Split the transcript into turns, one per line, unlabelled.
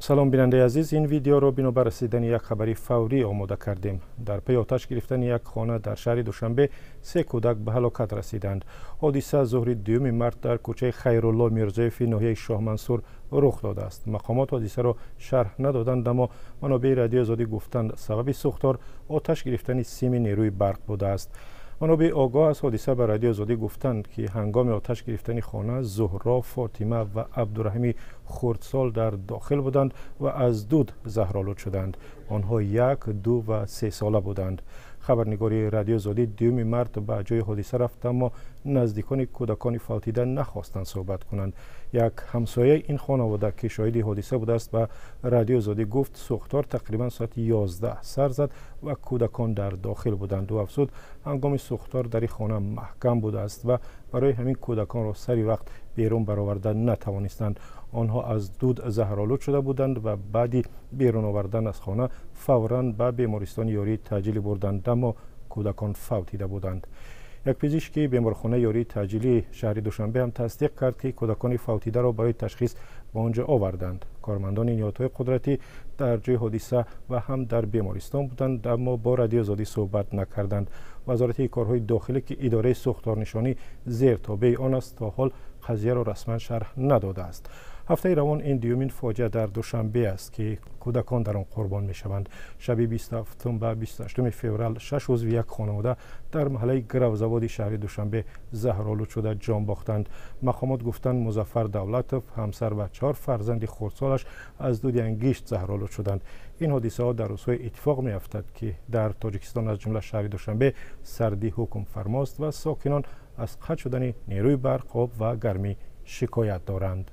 Салом, бинандаи азиз. Ин видеоро бинобар расидани як хабари фаврӣ омода кардем. Дар паи оташ гирифтани як хона дар шаҳри Душанбе се кӯдак ба ҳалокат расиданд. Ҳодиса зуҳри 2 март дар кӯчаи Хайрулло Мирзоеви ноҳияи Шоҳмансур рух додааст. Мақомот ҳодисаро шарҳ надоданд, аммо манобеи Радиои Озодӣ гуфтанд, сабаби сӯхтор оташ гирифтани сими нерӯи барқ будааст. Манобеи огоҳ аз ҳодиса ба Радиои Озодӣ гуфтанд, ки ҳангоми оташ гирифтани хона Зуҳро, Фотима ва Абдураҳими хурдсол дар дохил буданд ва аз дуд заҳролуд шуданд. Онҳо 1, 2 ва 3 сола буданд. Хабарнигори Радиои Озодӣ 2 март ба ҷои ҳодиса рафт, аммо наздикони кӯдакони фавтида нахостанд суҳбат кунанд. Як ҳамсояи ин хонавода, ки шоҳиди ҳодиса будааст, ба Радиои Озодӣ гуфт, сӯхтор тақрибан соати 11 сар зад ва кӯдакон дар дохил буданд. Ӯ афзуд, ҳангоми сӯхтор дари хона маҳкам будааст ва барои ҳамин кӯдаконро сари вақт берун бароварда натавонистанд. Онҳо аз дуд заҳролуд шуда буданд ва баъди берун овардан аз хона фавран ба бемористони ёрии таъҷилӣ бурданд, аммо кӯдакон фавтида буданд. Як пизишки беморхонаи ёрии таъҷилии шаҳри Душанбе ҳам тасдиқ кард, ки кӯдакони фавтидаро барои ташхис ба он ҷо оварданд. Кормандони ниҳодҳои қудратӣ дар ҷои ҳодиса ва ҳам дар бемористон буданд, аммо бо Радиои Озодӣ суҳбат накарданд. Вазорати корҳои дохилӣ, ки идораи сӯхторнишонӣ зер тобеи он аст, то ҳол қазияро расман шарҳ надодааст. Ҳафтаи равон ин дуюмин фоҷиа дар Душанбе аст, ки кӯдакон дар он қурбон мешаванд. Шаби 27 ба 28 феврал 6 узви як хонавода дар маҳаллаи Гравзаводи шаҳри Душанбе заҳролуд шуда ҷон бохтанд. Мақомот гуфтанд, Музаффар Давлатов, ҳамсар ва 4 фарзанди хурдсолаш аз дуди ангишт заҳролуд шуданд. Ин ҳодисаҳо дар рӯзҳои иттифоқ меафтад, ки дар Тоҷикистон, аз ҷумла шаҳри Душанбе, сардӣ ҳукмфармост ва сокинон аз қатъ шудани нерӯи барқ, об ва гармӣ шикоят доранд.